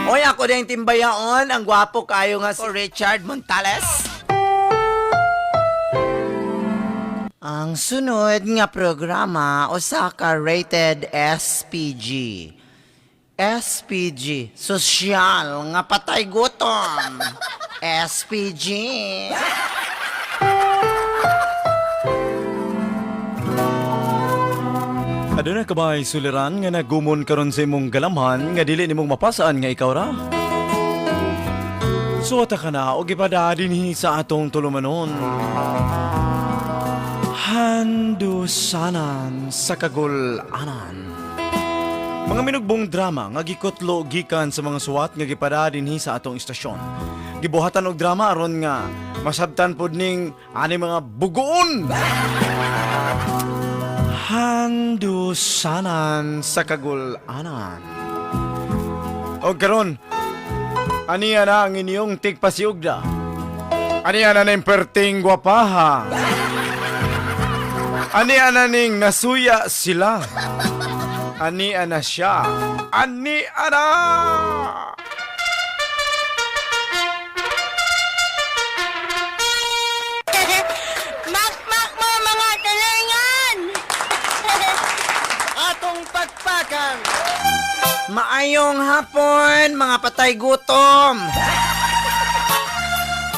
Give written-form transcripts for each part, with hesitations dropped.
Oy, ako din timbayaon, ang gwapo kayo nga si Richard Montales. Ang sunod nga programa usa ka rated SPG. SPG, sosyal nga patay gutom. SPG. Aduna ka ba suliran nga nagumon karon sa imong galamhan nga dili nimong mapasaan nga ikaw ra? Suwata ka na og ipada dinhi sa atong tulumanon. Handusanan sa kagulanan. Mga minugbong drama nga gikutlo gikan sa mga suwat nga gipada dinhi sa atong istasyon. Gibuhatan og drama aron nga masabtan pud ning ani mga bugoon. Handusanan sa kagulanan. O karon, aniya na ang inyong tigpasiugda. Aniya na ning perting gwapaha. Aniya na ning nasuya sila. Aniya na siya. Aniya na! Makmak mo mga talingan! Atong pagpakan. Maayong hapon, mga patay gutom.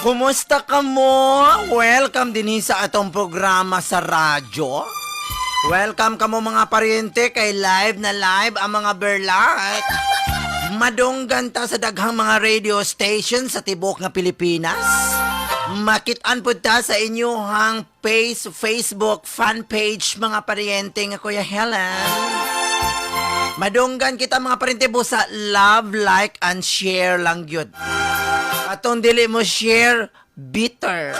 Kumusta ka mo? Welcome din sa atong programa sa radyo. Welcome ka mo mga paryente kay live na live ang mga berlat. Madunggan ta sa daghang mga radio station sa tibok nga Pilipinas. Makitaan pud ta sa inyong page, Facebook fan page mga paryente nga Kuya Helen. Madunggan kita mga paryente busa love, like, and share lang yun. Atong dili mo share, bitter.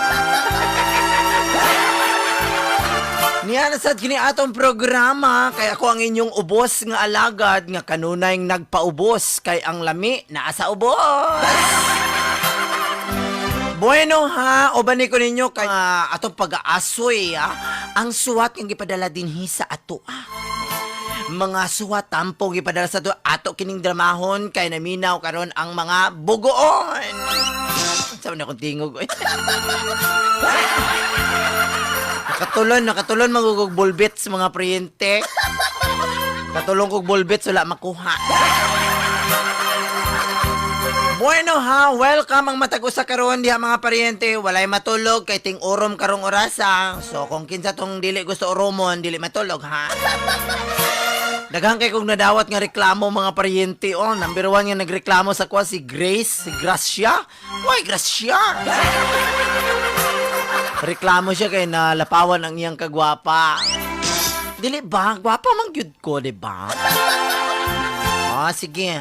Niya na sad kini atong programa kay ako ang inyong ubos nga alagad nga kanunay nagpaubos kay ang lami naa sa ubos. Bueno ha, uban ko ninyo kay atong pag-aasoy ha. Ang suwat nga gipadala dinhi sa ato ah. Mga suwat tampo gipadala sa ato ato kining dramahon kay naminaw karon ang mga bugoon. Sa man akong tingog oy. Nakatulon, nakatulon magugog bulbits mga priyente. Katulong kog bulbits wala makuha. Bueno ha, welcome ang matag usa karon diha mga paryente. Walay matulog kay ting orom karong orasa. So kung kinsa tong dili gusto oromon, dili matulog ha. Daghan kay kog nadawat nga reklamo mga paryente. Oh, number one nga nagreklamo sa kwa si Grace, si Gracia. Why Gracia? Reklamo siya kay nalapawan ang iyang kagwapa. Dili ba? Gwapa man gyud ko, di ba? Ah, sige.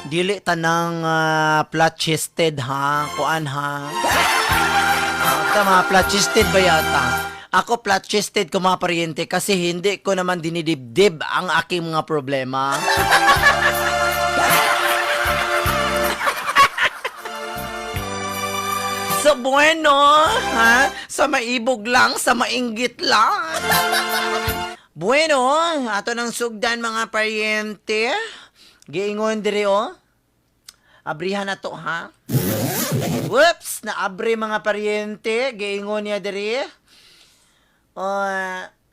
Dili tanang flat-chested ha, kuan ha. Tama, flat-chested ba yata? Ako flat-chested ko mga paryente kasi hindi ko naman dinidibdib ang aking mga problema. So bueno, ha? Sa maibog lang, sa mainggit lang. Bueno, ato ng sugdan mga paryente. Giingon diri oh. Abrihan na to ha. Whoops, naabri mga paryente. Giingon niya diri.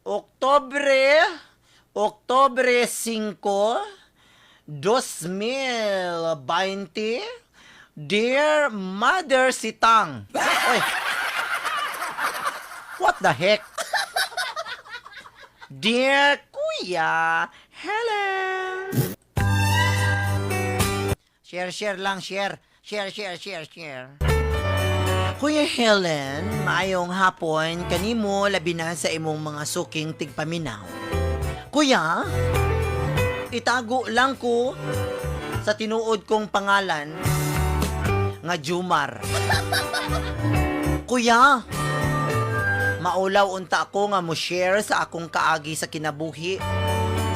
Oktobre, Oktobre 5, 2020. Dear Mother Sitang. Oy. What the heck? Dear Kuya Helen. Share, share lang, share. Share, share, share, share. Kuya Helen, maayong hapon kanimo labi na sa imong mga suking tigpaminaw. Kuya, itago lang ko sa tinuod kong pangalan nga Jumar. Kuya, maulaw unta ako nga mo share sa akong kaagi sa kinabuhi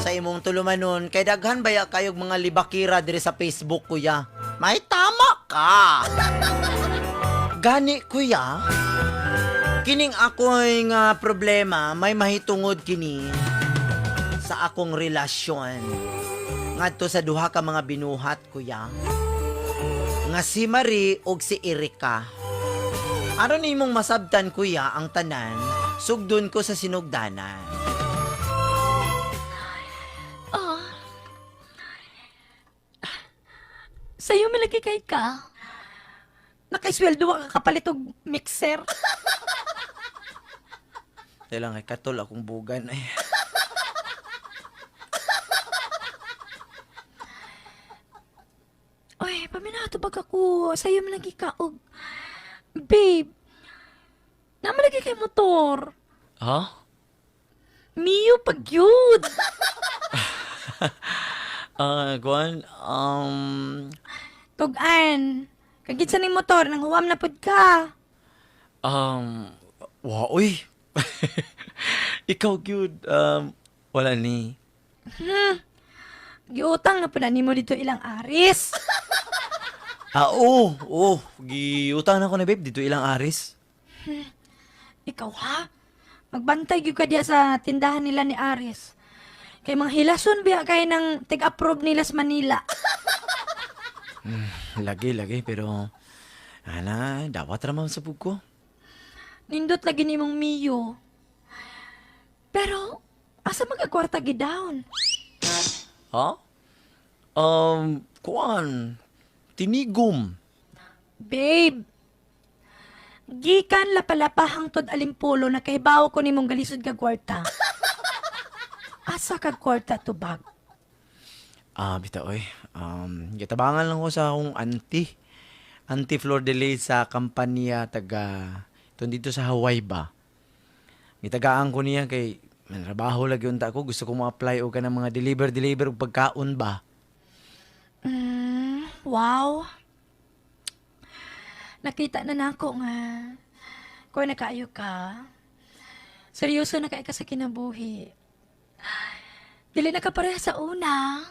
sa imong tulumanon kay daghan baya kayog mga libakira diri sa Facebook kuya. May tama ka. Gani kuya, kining ako'y nga problema may mahitungod kini sa akong relasyon. Ngadto sa duha ka mga binuhat, kuya. Nga si Marie ug si Erika. Aron nimong masabtan, kuya, ang tanan, sugdon ko sa sinugdanan. Oh. Sa'yo malagi kay ka. Nakaisweldo ka kapalit og mixer. Dahil lang, ay katol akong bugan eh. Oy, paminato bag ako. Sa'yo malagi ka og... Babe, namalagi kay motor. Ha? Mio pag yun. Ah, kuan, Tugan. Kagit sa ning motor, nang huwam na pud ka. Wa, uy. Ikaw, gyud, wala ni. Giutang na pud na nimo dito ilang aris. Ah, oo, oo. Giutang na ko na, babe, dito ilang aris. Ikaw ha? Magbantay gyud ka diya sa tindahan nila ni Aris. Kay mga hilason biya kay ng tig-approve nila sa Manila. Lagi, lagi, pero, ana, dawat ra man sa pug ko. Nindot lagi nimong Mio. Pero asa magkakwarta gidown? Ha? Kuan, tinigom. Babe, gikan lapalapa hangtod alimpulo na kahibaw ko nimong galisod kag kwarta. Asa kag kwarta tubag? Ah, bita oy. Gitabangan lang ko sa akong auntie. Auntie Flor de Lis sa kampanya taga itong dito sa Hawaii ba. Gitagaan ko niya kay man trabaho lagi unta ko, gusto ko mo-apply og kanang mga deliver deliver og pagkaon ba. Wow. Nakita na nako nga kung nakaayo ka. Seryoso na kay ka sa kinabuhi. Dili na ka pareha sa una.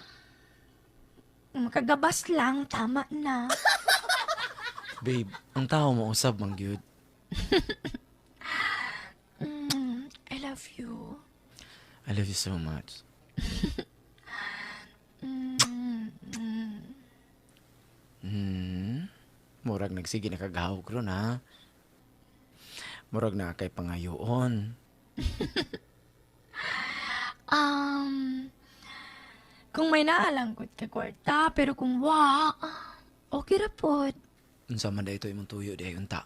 Makagabas lang, tama na. Babe, ang tao mo usab man gyud. I love you. I love you so much. Murag nagsige nakagahog ron ha. Murag na kay pangayoon. Um, kung may naalangkot ka kwarta, pero kung wa, okay ra pod. Unsa man ito imong tuyo di ay unta.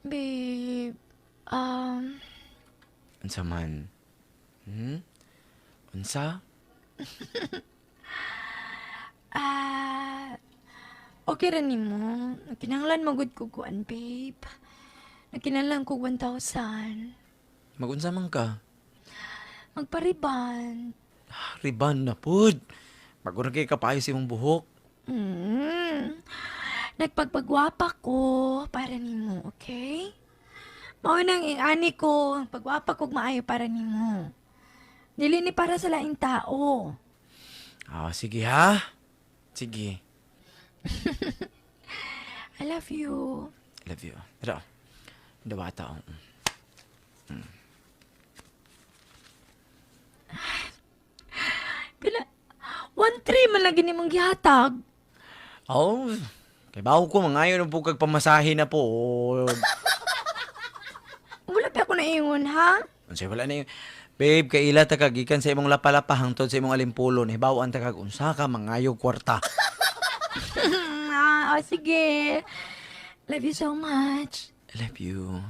Babe, Unsa man? Unsa? ah, okay ra nimo. Kinahanglan mo gud ko kuan, babe. Nagkinahanglan ko 1,000. Magunsa man ka? Magpariban. Ah, riban na pud. Bago na kay kapayo sa imong buhok. Nagpagpagwapa ko para nimo, okay? Mao nang iani ko, pagwapa kog maayo para nimo. Dili ni para sa laing tao. Ah, sige ha. Sige. I love you. Love you. Tara. Dawata. Oh. Pila 1-3 man lagi nimong gihatag. Oh, kay bawo ko mangayo ng bukag pamasahe na po. Wala pa ako naingon, ha? Unsay wala na yun. Babe, kaila ta kag gikan sa imong lapalapa hangtod sa imong alimpulon, hibaw-an ta kag unsa ka mangayo kwarta. Ah, oh, sige. Love you so much. I love you.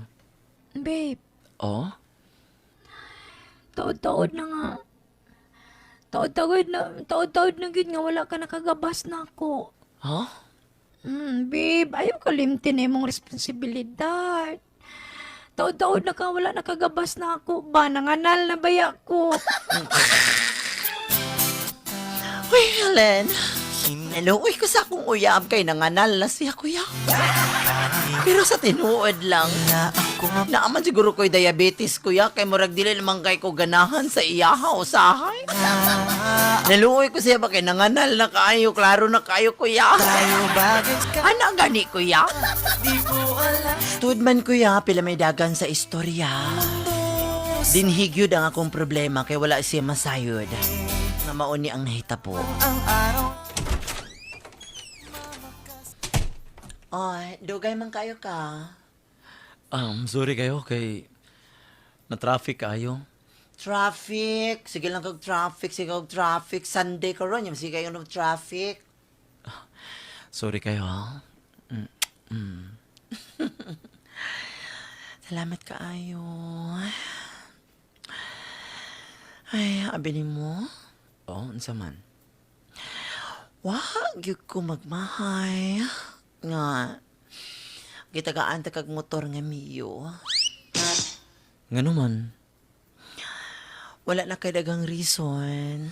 Babe, Oh? taod-taod na nga. Taod-taod na, taod-taod na gid nga wala ka nakagabas na ako. Huh? Babe, ayaw ka limtin na imong responsibilidad. Taod-taod na ka, wala nakagabas na ako. Ba, nanganal na baya ko. Uy, Helen. Naluoy ko sa akong uyab kay nanganal na siya, kuya. Pero sa tinuod lang, naaman siguro ko'y diabetes, kuya, kay murag dili naman kay ko ganahan sa iyaha o sahay. Naluoy ko siya ba kay nanganal na kaayo, klaro na kaayo, kuya. Ana gani, kuya? Tuod man, kuya, pila may dagan sa istorya. Dinhigyod ang akong problema kay wala siya masayod. Nga mao ni ang nahitabo. Ay, dugay man kayo ka. Sorry kayo kay na traffic kayo. Traffic. Sige lang kag traffic, sige kag traffic. Sunday karon, yung sige kayo ng traffic. Sorry kayo ha. Salamat kaayo. Ay, abi nimo. Oh, unsa man? Wa gyud ko magmahay. Nga gitagaan ta kag motor nga Mio. Ngano man? Wala na kay dagang reason.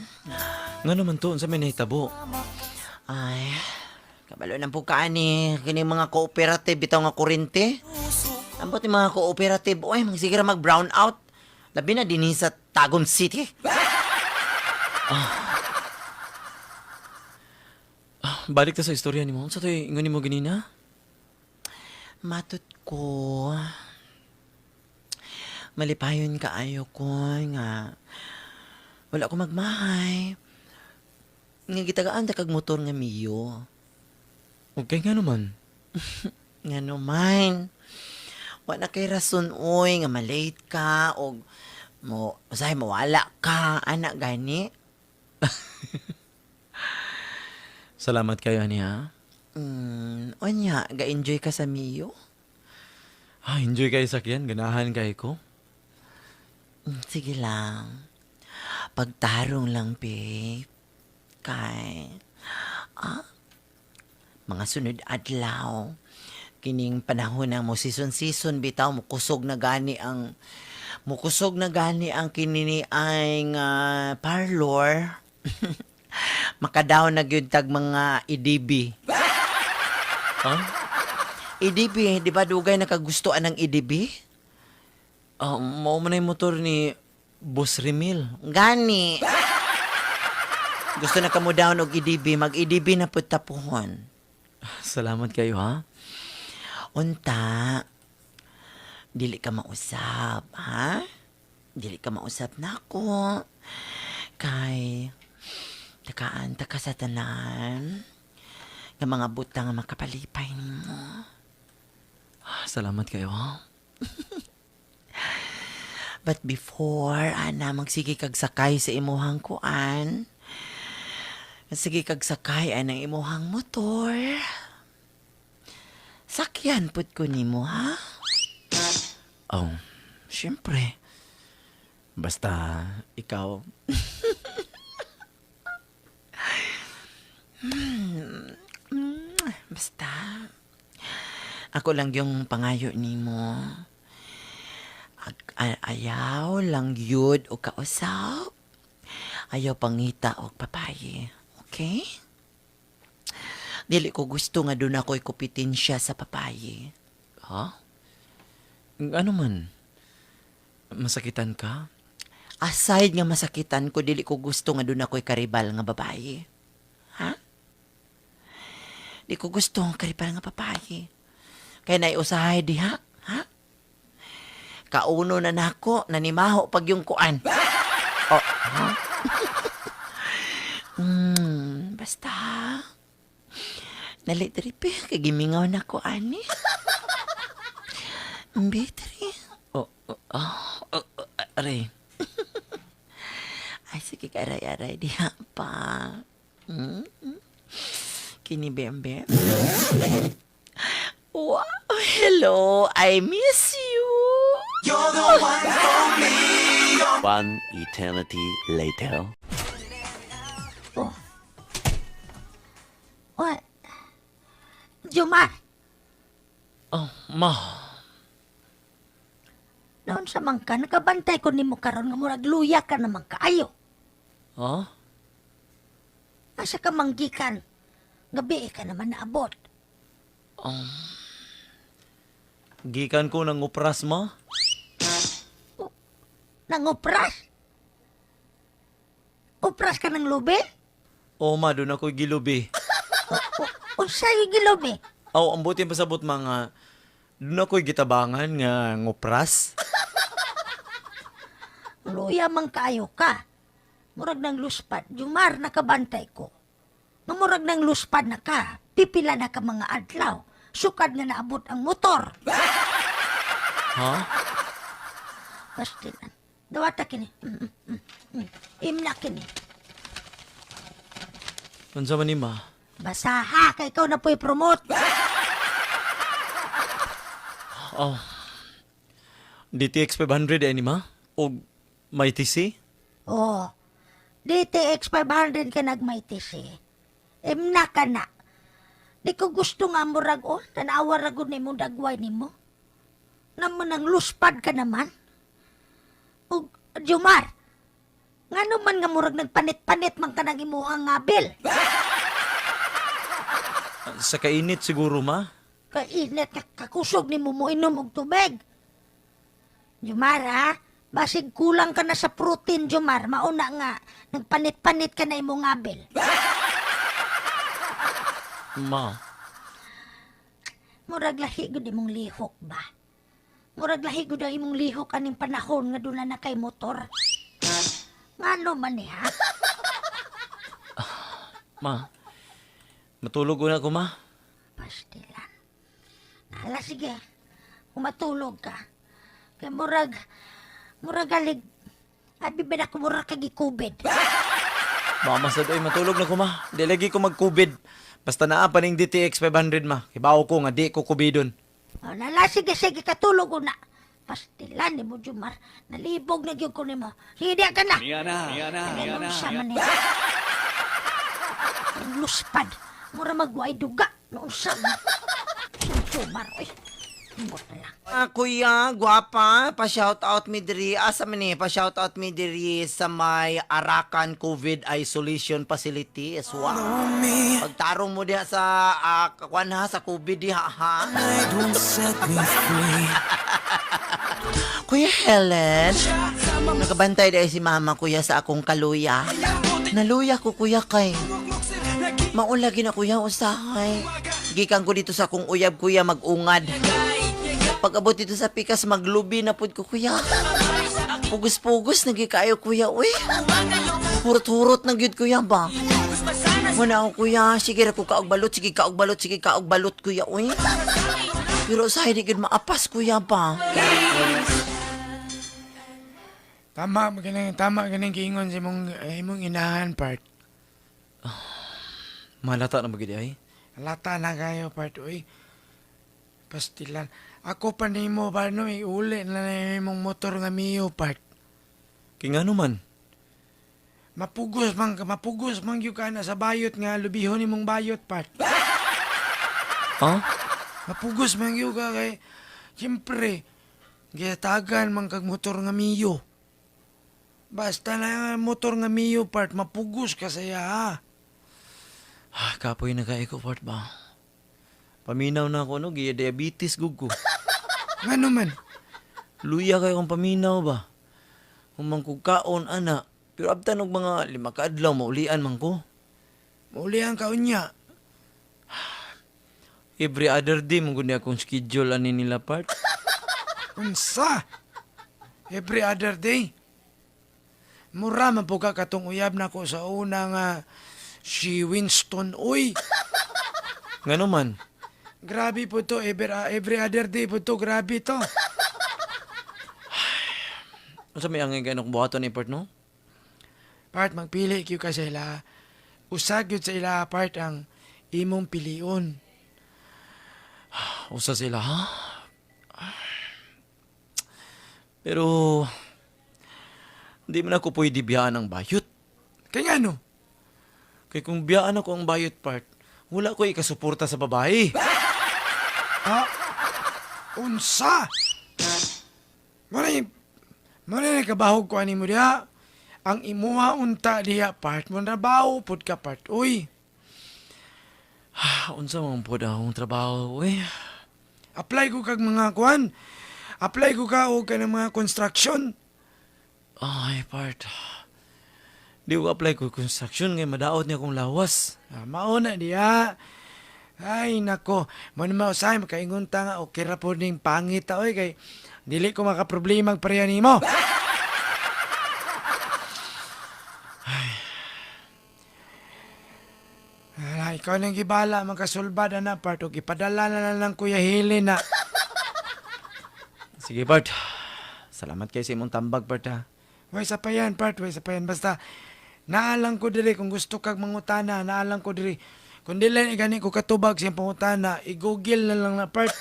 Ngano man to, unsa may nahitabo? Ay, kabalo ng pukaan ni kini mga cooperative bitaw nga kurente. Ambot ni mga cooperative, oy, magsige ra mag brown out. Labi na dinhi sa Tagum City. Ah, balik ta sa istorya nimo. Unsa to'y ingon nimo ganina? Matut ko. Malipayon kaayo ko nga wala ko magmahay. Nga gitagaan ta kag motor nga Mio. Okay, ngano man? Nga naman. Wa na kay rason oy nga malate ka og mo usahay mawala ka ana gani. Salamat kayo ani ha. Onya, ga-enjoy ka sa Mio? Ah, enjoy kayo sakyan, ganahan kayo ko. Sige lang. Pagtarong lang, babe. Kay, ah, mga sunod adlaw, kining panahon na mo season-season bitaw mukusog na gani ang kinini ay nga parlor. Makadaw na gyud tag mga EDB. Ha? EDB, di ba dugay nakagustuan ng EDB? Ah, mao man ay motor ni Boss Remil. Gani. Gusto na kamo down og EDB, mag-EDB na pud tapuhon. Salamat kayo ha. Unta, dili ka mausap, ha? Dili ka mausap nako. Kay, takaan ta ka sa tanan nga mga butang nga makapalipay nimo. Ah, salamat kayo ha. But before, ana, magsige kag sakay sa imuhang kuan. Sige kag sakay anang imuhang motor. Sakyan pud ko nimo, ha? Oh, syempre. Basta ikaw. Basta. Ako lang yung pangayo nimo. Ayaw lang yun o kausap. Ayaw pangita og papaye. Okay? Dili ko gusto nga doon ako'y kupitensya sa papaye. Ha? Ano man? Masakitan ka? Aside nga masakitan ko, dili ko gusto nga doon ako'y karibal nga babae. Ha? Di ko gusto ang karibal nga babae. Kaya naiusahay diha. Ha? Kauno na nako, nanimaho pag yung kuan. Oh, ha? Basta. Dali, diri, pe. Kagimingaw na ko, ani. Mbe, diri. Oh, oh, oh, oh, aray. Ay, sige, aray-aray, diha pa. Kini, bembe. Wow, hello, I miss you. One eternity later. Oh. What? Juma, Oh, ma. naon sa man ka, nakabantay ko nimo karon nga murag luya ka naman kaayo. Ha? Asa ka manggikan? Gabi ka naman naabot. Gikan ko ng upras, ma. Nangupras? Upras ka ng lubi? Oh, ma, doon ako'y gilubi. Unsa yung gilubi? Aw, ang buti pasabot mga doon ako'y gitabangan nga ngupras. Luya man kaayo ka. Murag nang luspad. Jumar, nakabantay ko. Nga murag nang luspad na ka. Pipila na ka mga adlaw. Sukad nga naabot ang motor. Ha? Pastilan. Dawata kini. Imna kini. Unsa man ni, ma? Basaha kay ikaw na po'y promote. Oh. DTX 500 eh ni, ma? Og may TC? Oh. DTX 500 ka nagmaytisi. Imna ka na. Di ko gusto nga murag oh, tanawa ra gud nimo dagway nimo. Naman ang luspad ka naman. Ug Jumar, ngano man nga murag nagpanit-panit man ka nang imuhang ngabil. Sa kainit siguro, ma? Kainit ka kakusog nimo mo inom og tubig. Jumar ha, basig kulang ka na sa protein, Jumar. Mauna nga, nagpanit-panit ka na imong ngabil. Ma. Murag lahi gud imong lihok ba? Murag lahi gud ang imong lihok aning panahon nga duna na kay motor. Ngano man ni ha? Ma. Matulog una ko, ma. Pastilan. Hala sige. Umatulog ka. Kay murag murag alig abi ba na ko murag kag gikubid. Mama sad oy, matulog na ko, ma. Di lagi ko mag-COVID. Basta naa pa ning DTX 500, ma. Kibaw ko nga di ko kubidon. O, lala, sige, sige, katulog una. Pastilan ni mo, Jumar. Nalibog na gyud ko nimo. Sige, diya ka na. Niya na, niya na, niya na. Sa man niya. Ang luspad. Mura magway duga. Noon sa man. Jumar, oy. Imbot na lang. Ah, kuya, gwapa, pa-shout out mi diri. Asa man ni, pa-shout out mi diri sa may Arakan COVID Isolation Facility. Wow. Pagtarong mo diha sa kuan ha, sa COVID diha ha. Kuya Helen, nakabantay dahil si mama kuya sa akong kaluya. Naluya ko kuya kay. Maulagi na kuya usahay. Gikan ko dito sa akong uyab kuya mag-ungad. Pag abot dito sa pikas, maglubi na pud ko kuya. Pugos-pugos, nagikaayo kuya, uy. Hurot-hurot na gyud kuya ba? Muna ako kuya, sige ra ko kaog balot, sige kaog balot, sige kaog balot kuya, uy. Pero usahay di gyud maapas kuya ba? Tama ganing tama ganing giingon sa imong imong inahan part. Malata na magid ay. Lata na kayo part oy. Pastilan. Ako pa nimo pa no iuli na na imong motor nga Mio part. Kay ngano man? Mapugos man gyud ka na sa bayot nga lubihon imong bayot part. Ha? Mapugos man gyud ka kay siyempre gitagan man kag motor nga Mio. Basta na motor nga Mio part mapugos ka saya ha. Ah, kapoy na kay ko part ba? Paminaw na ako no, giya diabetes gug ko. Ngano man? Luya kayo kang paminaw ba? Humang kog kaon ana, pero abtan og mga 5 ka adlaw maulian man ko. Maulian ka unya. Every other day mo gud akong schedule ani nila part. Unsa? Every other day. Mura man po ka katong uyab na ko sa una nga si Winston oy. Ngano man? Grabe po to every other day po to grabe to. Unsa may angay ganok buhaton ni part no? Part magpili gyud ka sa ila. Usa gyud sa ila part ang imong pilion. Usa sila ha? Pero di man ako pwede biyaan ang bayot. Kay ngano? Kay kung biyaan ako ang bayot part, wala ko ikasuporta sa babae. Ha? Unsa? Mo na kabahog ko ani mo diha. Ang imuha unta diha part mo trabaho pud ka part. Uy, Ah, unsa man pod akong trabaho, uy. apply ko kag mga kuan. Apply ko ka og kanang mga construction. Ay, part. Di ko apply ko construction ngay madaot niya akong lawas. Ah, mao na diha. Ay nako, mo na mausay makaingon ta nga okay ra pod ning pangit ta oy kay dili ko makaproblema ang pareha nimo. Ala, ikaw nang gibala, magkasulbad na part. O ipadala na lang ng Kuya Hili na. Sige, Bart. Salamat kay sa imong tambag, Bart, ha. Way sa pa yan, part, way sa pa yan. Basta, naalang ko diri kung gusto kag mangutana, naalang ko diri. Kung di lang igani ko katubag siyang pangutana, i-google na lang na part.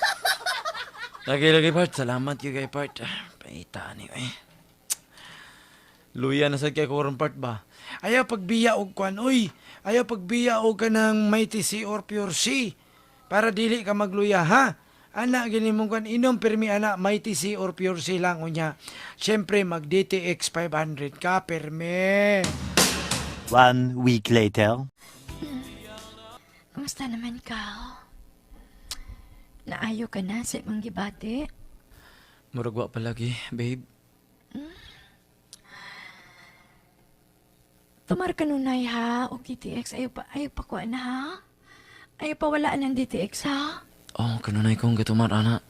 Lagi, lagi, Bart. Salamat kay kay Bart. Paita ni eh. Luya na sad kay ko karon, Bart ba? Ayaw pagbiya og kwan, uy. Ayaw pagbiya og kanang Mighty C or Pure C. Para dili ka magluya, ha? Ana, gini mong kwan, inom pirmi ana, Mighty C or Pure C lang unya. Siyempre, mag DTX 500 ka, pirmi. 1 week later. Kumusta naman ka? Naayo ka na sa imong gibati? Murag wa pa lagi, babe. Tumar ka nunay ha, o DTX. Ayaw pa kuha na ha. Ayaw pa walaan ng DTX ha. Oh, kanunay kong gatumar, ana.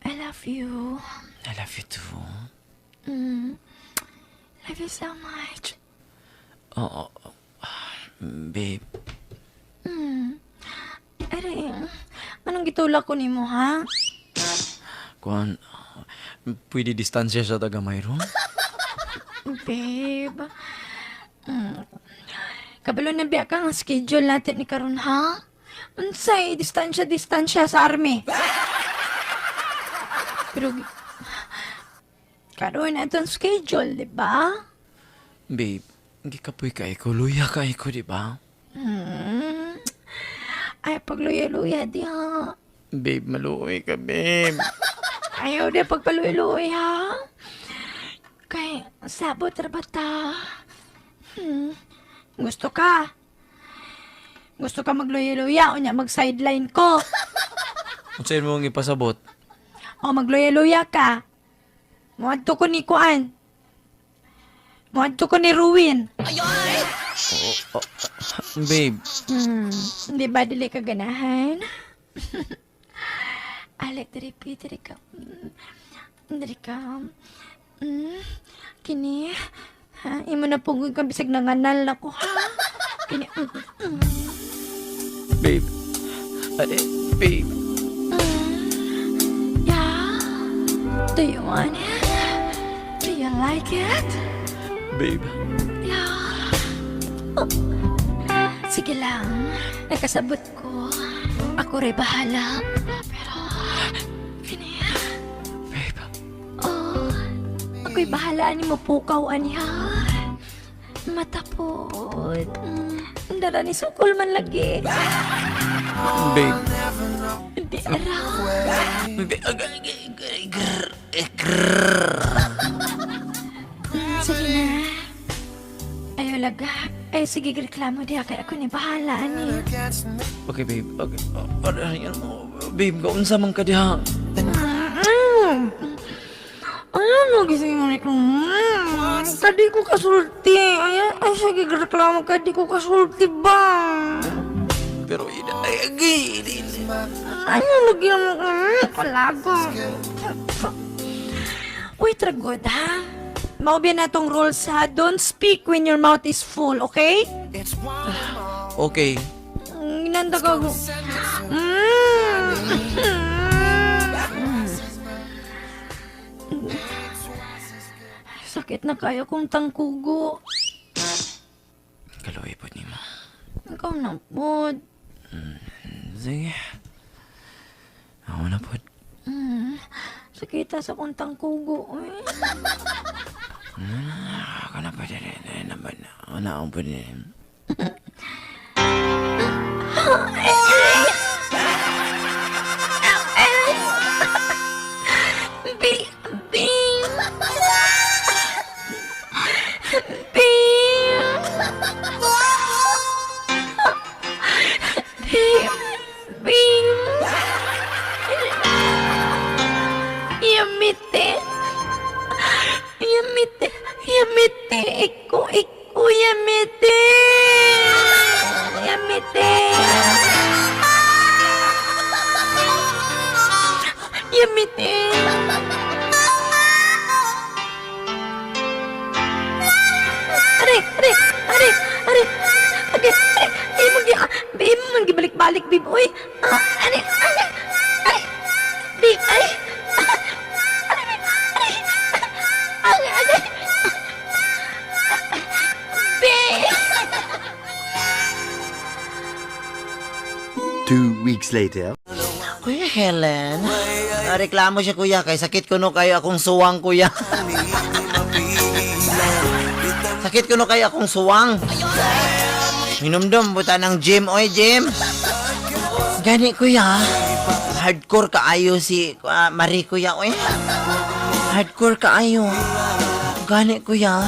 I love you. I love you too. Love you so much. Oo. Oh, babe. Aray, anong gitulak ko nimo ha? Kuan, pwede distansya sa tagamay ro? Babe. Kabalo na biya ka ang schedule natin ni karon ha? Unsay distansya distansya sa army. Pero karon atong schedule, di ba? Babe, gikapoy ka ko, luya ka ko, di ba? Ay, pagluya-luya di ha. Babe, maluoy ka, babe. Ayaw di pagpaluy-luy ha. Kay sabot ra ba ta? Gusto ka? Gusto ka magluya-luya o nya mag-sideline ko? Unsa mo ang ipasabot? O magluya-luya ka. Muadto ko ni Kuan. Muadto ko ni Ruin. Babe, Di ba dili ka ganahan? Alek, diri pi, diri ka. Diri ka. Kini, ha, imo na pugod ka bisag nanganal na ko, ha? Kini, babe. Ay, babe. Yeah. Do you want it? Do you like it? Babe. Yeah. Oh. Sige lang. Nakasabot ko. Ako rin bahala. Pero, kini, Babe. Oh, ako'y bahala ani mo pukaw ani ha. Matapod. Dara ni sukol man lagi. Babe. Hindi ara. Babe. Sige na. Ayaw laga. Ay, sige, reklamo diha kay ako ni bahala ani. Okay, babe. Okay. Oh, ano yan? Oh, babe, kaunsa man ka diha? Ano mo gising mo reklamo? Kadi ko kasulti. Ay, ay, sige, reklamo kadi ko kasulti ba? Pero ida, ay, agay, ida, ida. Ano lagi mo ka? Kalago. Uy, tragod ha? Mao na tong rules ha. Don't speak when your mouth is full, okay? Okay. Ginanda ka ko. Sakit na kayo kong tangkugo. Kaluoy pod nimo. Ikaw na pod. Sige. Ako na pod. Sakita sa kong tangkugo. Eh. Ako na pod. Dili na pod. Ako na ako pod. Bing! Bing! Bing! Bing! Bing! やめて。やめて。やめて。一個、一個やめて。やめて。balik, babe. Uy! Ah, ani, ani, ay! Babe, ay! Ah, ani, babe, ay! Ay, ay, ay! Babe! 2 weeks later. Kuya Helen, reklamo siya kuya kay sakit kuno kayo akong suwang kuya. Sakit kuno kayo akong suwang. Minumdum buta ng gym oy gym. Gani kuya. Hardcore kaayo si Marie kuya oy. Hardcore kaayo. Gani kuya.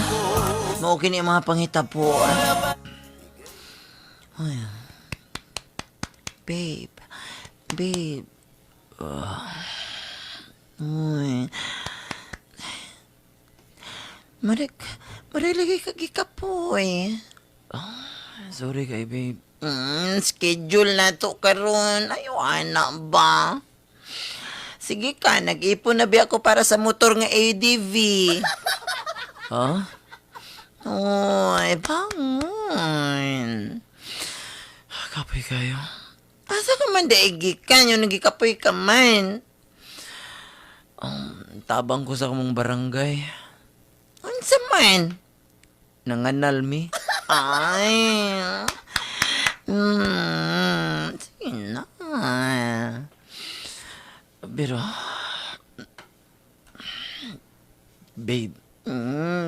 Mao kini ang mga pangitabo. Ay. Babe. Babe. Uy. Marek, marek lagi ka gikapoy. Sorry kay babe. Schedule na to karon. Ayo ana ba? Sige ka, nag-ipon na bi ako para sa motor nga ADV. Ha? Uy, bangon. Kapoy kayo. Asa ka man daigi ka, yung nagikapoy ka man. Tabang ko sa kamong barangay. Unsa man? Nanganal mi. Ay. Sige na. Pero babe,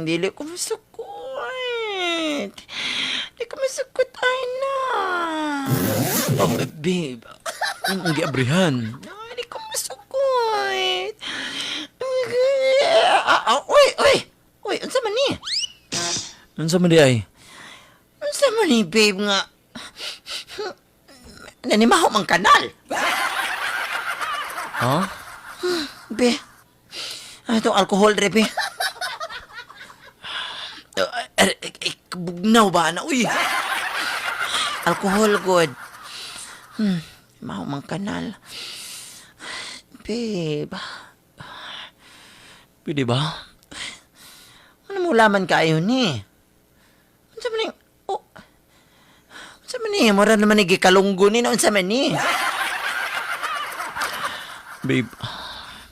Dili ko masukot. Di ko masukot, ay na. Oh, babe, ang giabrihan. Ay, di ko masukot. Ah, ah, uy, uy. Uy, unsa man ni? Unsa man di ay? Unsa man ni, babe, nga? Nanimaho mang kanal. Ha? Be. Ah, itong alcohol, re, be. Eh, bugnaw ba na? Uy! Alcohol, good. Maho mang kanal. Babe, Pwede ba? ano mo laman kayo ni? Unsa man ni? Oh. Unsa man ni? Mura naman ni gikalunggo ni na unsa man ni? Babe,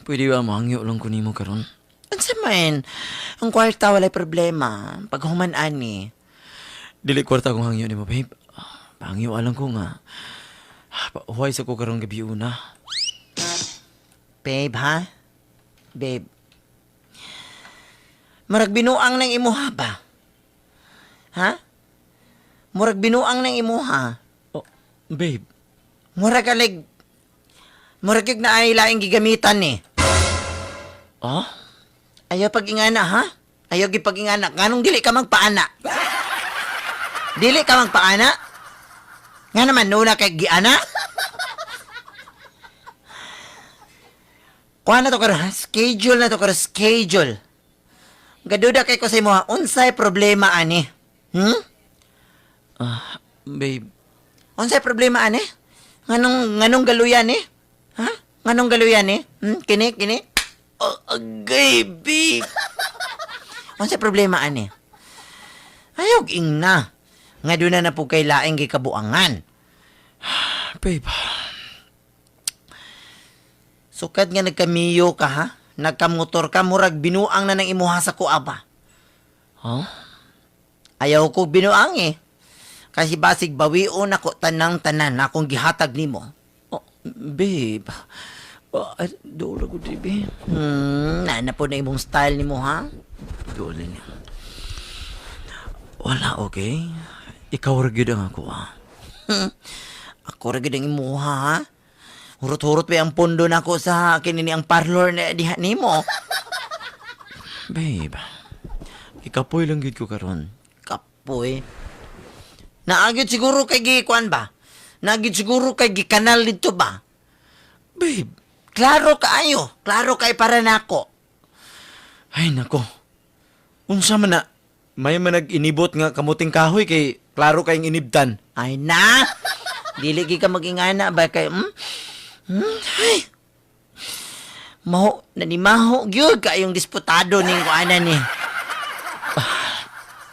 pwede ba mahangyo lang ko nimo karon? Unsa man? Ang kwarta walay problema. Pag human ani. Dili kwarta kong hangyo nimo, babe. Pahangyo alang ko nga. Huway sa ko karong gabi una. Babe, ha? Babe. Murag binuang ng imuha ba? Ha? Murag binuang ng imuha. Oh, babe, Murag kalig. Murag kig na ay laing gigamitan ni. ah? Ayaw pag-ingana, ha? Ayaw gipag-ingana. Nganong dili ka magpaana? Dili ka magpaana? Nga naman, nuna kay giana? Kuha na to karon, ha? Schedule na to karon, schedule. Gaduda kay ko sa imo, ha? Unsay problema ani? Babe, Unsay problema ani? Nganong nganong galuyan eh? Ha? Nganong galuyan eh? Kini kini? Oh, agay, babe. Unsay problema ani? Ayaw ingna. Nga doon na na po kay laing gikabuangan. Babe, Sukad nga nagkamiyo ka ha? Nagkamotor ka, murag binuang na ng imuha sa kuha ba? huh? Ayaw ko binuang eh. Kasi basig bawion ako tanang-tanan na akong gihatag nimo. Oh, babe, oh, doon ko, babe. Na po na imong style nimo ha? Doon niya. Wala, okay? Ikaw ra gyud ang ako, ah. Ako ra gyud ang imuha ha. Hurot-hurot pa ang pondo nako sa kinini ang parlor na diha nimo. Babe, ikapoy lang gyud ko karon. Kapoy. Naagid siguro kay gikuan ba? Naagid siguro kay gikanal dito ba? Babe, Klaro kaayo. Klaro kay para nako. ay nako. Unsa man na may man nag-inibot nga kamuting kahoy kay klaro kayong inibtan. Ay na. Dili gi ka magingana ba kay Ay. Maho, nanimaho gyud kayong disputado ning kuanan ni.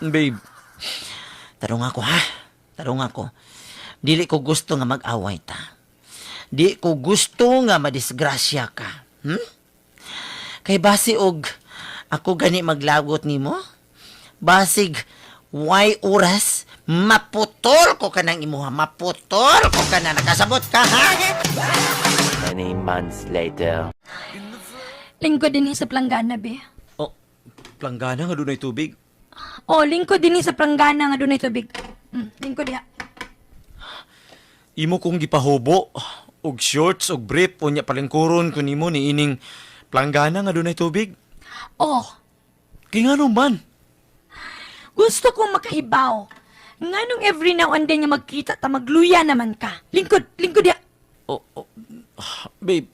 Babe, Tarong ako ha. Tarong ako. Dili ko gusto nga mag-away ta. Di ko gusto nga madisgrasya ka. Kay basi og ako gani maglagot nimo? Basig why oras maputol ko kanang imuha, maputol ko kana, nakasabot ka ha? Many months later. Lingkod din sa planggana, be. Oh, planggana nga dunay tubig. Oh, lingkod din sa planggana nga dunay tubig. Lingkod diha. Imo kong gipahubo og shorts og brief unya palingkuron ko nimo niining planggana nga dunay tubig. Oh, Kay ngano man? gusto kong makahibaw. Nganong every now and then nga magkita ta magluya naman ka. Lingkod, lingkod diha. Oh, oh, babe,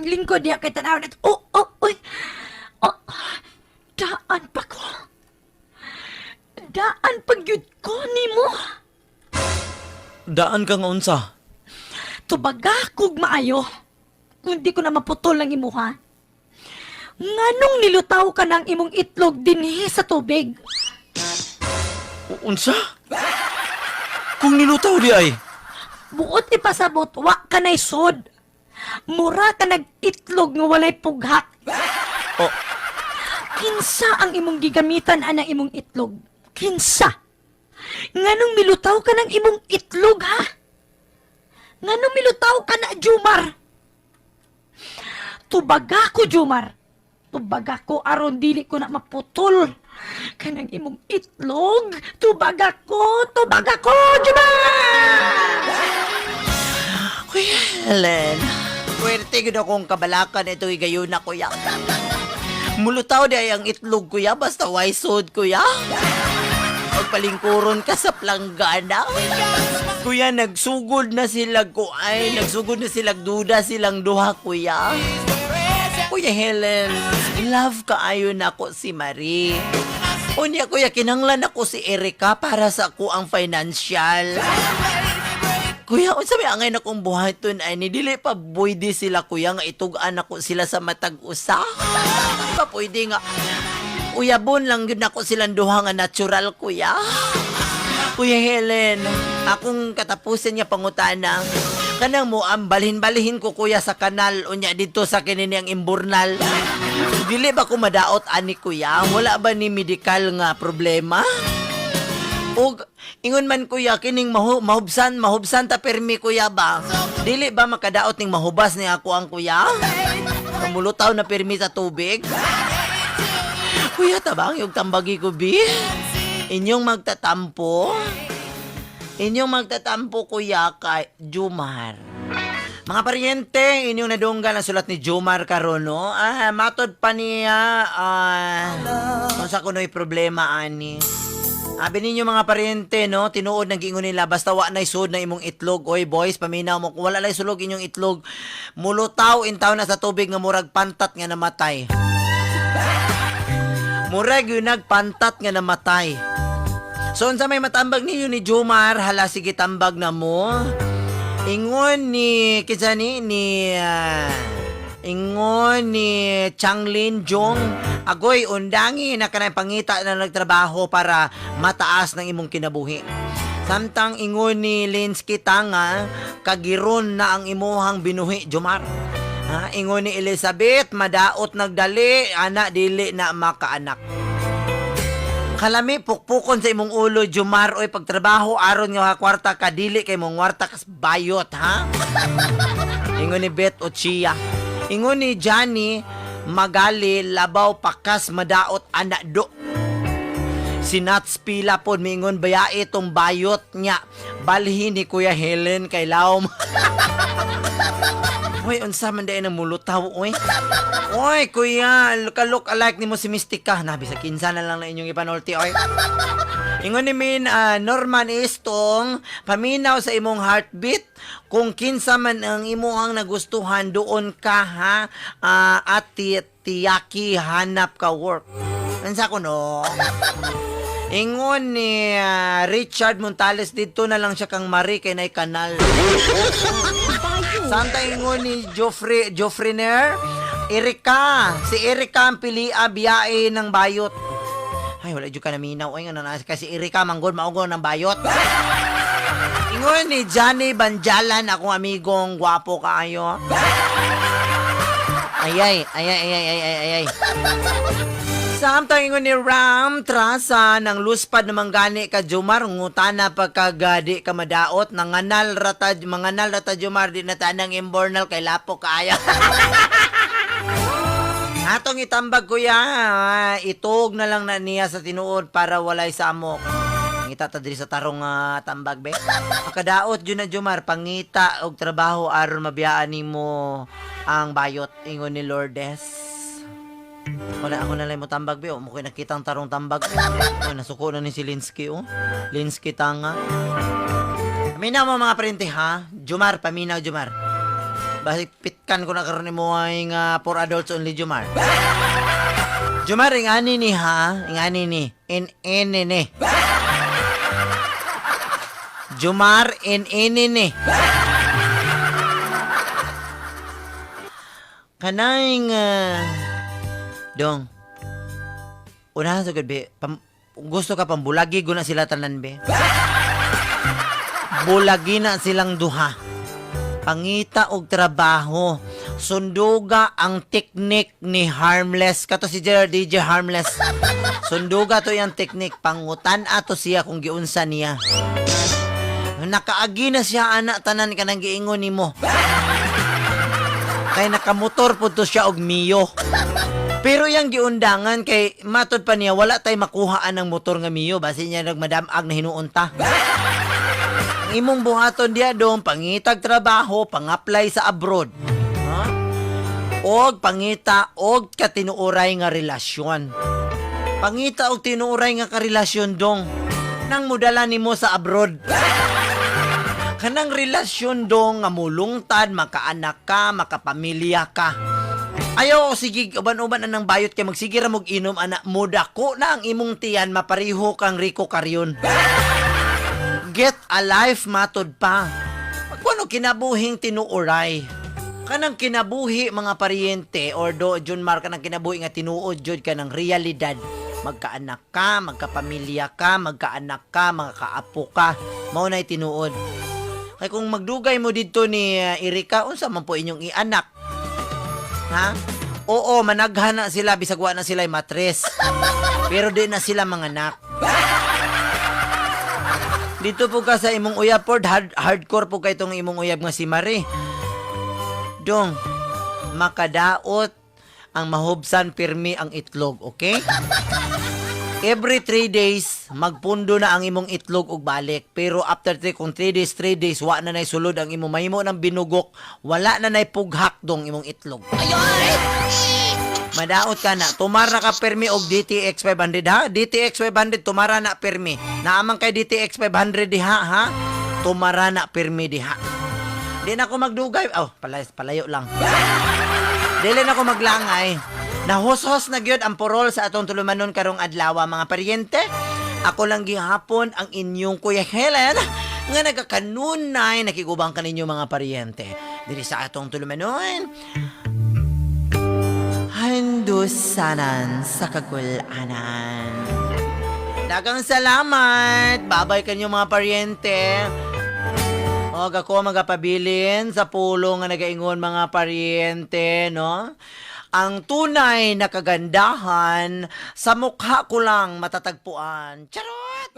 Lingkod diha kay tanaw na. Oh, oh, oy. Oh, daan pa ko. Daan pa gyud ko nimo. Daan ka nga unsa? Tubaga kog maayo. Kung di ko na maputol ang imuha. Nganong nilutaw ka ng imong itlog dinhi sa tubig? Unsa? Kung nilutaw di ay. Buot ipasabot, wa ka na'y sod. Mura ka nag-itlog nga walay pughak. Oh. Kinsa ang imong gigamitan anang imong itlog? Kinsa? Nganong milutaw ka ng imong itlog, ha? Nganong milutaw ka na, Jumar? Tubaga ko, Jumar. Tubaga ko aron dili ko na maputol. Kanang imong itlog. Tubaga ko, tubaga ko, Jumar! Kuya Helen, puwerte gud akong kabalakan ito igayon na kuya. Mulutaw di ay ang itlog kuya, basta waysod kuya. Pagpalingkuron ka sa planggana. Kuya, nagsugod na sila ko ay, nagsugod na sila duda silang duha kuya. Kuya Helen, love kaayo nako si Marie. Unya kuya, kinanglan ako si Erika para sa ako ang financial. Kuya, unsa may angay na kong buhaton ay ni dili pa pwede sila kuya nga itug-an ako sila sa matag usa. Di pa pwede nga uyabon lang gyud nako silang duha nga natural kuya. Kuya Helen, akong katapusin nga pangutana. Kanang mo ang balhin-balhin ko kuya sa kanal unya didto sa kini ang imburnal. Dili ba ko madaot ani kuya? Wala ba ni medikal nga problema? Og ingon man kuya kining mahubsan mahubsan ta permi kuya ba? Dili ba makadaot ning mahubas ni ako ang kuya? Pamulutaw na permi sa tubig? Kuya tabang yung tambagi ko bi. Inyong magtatampo. Inyong magtatampo kuya kay Jumar. Mga paryente, inyong nadunggan ang sulat ni Jumar karon no? Ah, matod pa niya unsa kuno'y problema ani. Abi ninyo mga paryente, no? Tinuod nang giingon nila, basta wa na'y sud na imong itlog. Oy, boys, paminaw mo. Kung wala lay sulog inyong itlog, mulutaw in taon na sa tubig nga murag pantat nga namatay. Murag yun nagpantat nga namatay. So, unsa may matambag ninyo ni Jumar, hala sige tambag na mo. Ingon ni, kinsa ni, ni, ingon ni Changlin Jong, agoy, undangi na kanang pangita na nagtrabaho para mataas ng imong kinabuhi. Samtang ingon ni Linsky Tanga, kagiron na ang imuhang binuhi, Jumar. Ha, ingon ni Elizabeth, madaot nagdali, ana dili na makaanak. Kalami pukpukon sa imong ulo, Jumar, oy pagtrabaho aron nga kwarta ka dili kay mong kwarta kas bayot, ha? Ingon ni Beth Ochia. Ingon ni Johnny, magali labaw pakas madaot anak do. Si Nats Pila pod miingon bayae tong bayot niya. Balhin ni Kuya Helen kay Laom. Uy, unsa man dai nang mulutaw, uy. Uy, kuya, look alike nimo si Mystica. Nabi sa kinsa na lang na inyong ipanulti, oy. Ingon ni Min, Norman Istong, paminaw sa imong heartbeat. Kung kinsa man ang imuhang nagustuhan, doon ka, ha? At tiyaki hanap ka work. Unsa ko, no? Ingon ni Richard Montales, dito na lang siya kang Marie kay nay kanal. Santa ingon ni Joffrey, Joffrey Ner, Erika, si Erika ang pilia biyae ng bayot. Ay, wala dyan ka naminaw. Ay, nga na, kasi Erika manggod, maugol ng bayot. Ingon ni Johnny Banjalan, akong amigong gwapo kaayo. Ayay, ayay, ayay, ayay, ayay, ay. Samtang ingon ni Ram Trasa ng luspad naman gani ka, Jumar, ngutana pagkagadi ka madaot, nanganal rata, manganal rata, Jumar, di na tanang imbornal kay lapo kaayo. Atong itambag, kuya, itog na lang na niya sa tinuod para walay samok. Pangita ta diri sa tarong tambag be. Makadaot jud na, Jumar, pangita og trabaho aron mabiyaan nimo ang bayot, ingon ni Lourdes. Wala ako na lang mo tambag be, oh. Mo ko'y nakitang tarong tambag. Oh, nasuko na ni si Linsky, oh. Linsky tanga. Paminaw mo, mga parente, ha? Jumar, paminaw, Jumar. Basig pitkan ko na karon nimo ay nga for adults only, Jumar. Jumar, ingani ni ha, ingani ni, in in ni. Jumar, in in ni. Kanang dong. Unahan sa gud be, gusto ka pambulagi guna sila tanan be. Bulagi na silang duha. Pangita og trabaho. Sunduga ang teknik ni Harmless. Kato si Gerard DJ Harmless. Sunduga to yung teknik. Pangutan ato siya kung giunsa niya. Nakaagi na siya ana tanan kanang giingon nimo. Kay nakamotor po to siya og Mio. Pero yang giundangan kay matod pa niya wala tay makuhaan ng motor nga Mio basi niya nagmadamag na hinuon ta. Ang imong buhaton diya dong, pangitag trabaho, pang-apply sa abroad. Ha? Og pangita og katinuoray nga relasyon. Pangita og tinuoray nga karelasyon dong. Nang mudala nimo sa abroad. Kanang relasyon dong nga mulungtad, makaanak ka, makapamilya ka. Ayaw, sige, uban-uban anang bayot kay magsige ra mog inom ana, mudako na ang imong tiyan, mapariho kang Rico Carrion. Get a life, matod pa. Pagkuno kinabuhing tinuoray. Kanang kinabuhi, mga paryente, or do Jun Mar, kanang kinabuhi nga tinuod jud kanang realidad. Magkaanak ka, magkapamilya ka, magkaanak ka, magkaapo ka. Mao na'y tinuod. Kay kung magdugay mo didto ni Erika, unsa man po inyong ianak? Ha? Oo, managhan na sila bisag wa na sila matres. Pero di na sila manganak. Dito po ka sa imong uyab, Ford, hardcore po kay itong imong uyab nga si Marie. Dong, makadaot ang mahubsan pirmi ang itlog, okay? Every 3 days, magpundo na ang imong itlog og balik. Pero after 3, kung 3 days, 3 days, wa na nay sulod ang imong mahimo ng binugok, wala na nay pughak dong imong itlog. Madaot ka na. Tumara ka permi og DTX 500 ha. DTX 500 tumara na permi. Naaman kay DTX 500 diha ha. Tumara na permi diha. Di na ako magdugay. Oh, palayo lang. Dili na ako maglangay. Nahushos na gyud ang purol sa atong tulumanon karong adlaw, mga paryente. Ako lang gihapon ang inyong Kuya Helen nga nagkakanunay nakigubang kaninyo, mga paryente. Diri sa atong tulumanon. Handusanan sa kagulanan. Dagang salamat. Babay kanyo, mga paryente. Og ako magapabilin sa pulong nga nagaingon, mga paryente, no? Ang tunay na kagandahan sa mukha ko lang matatagpuan. Charot!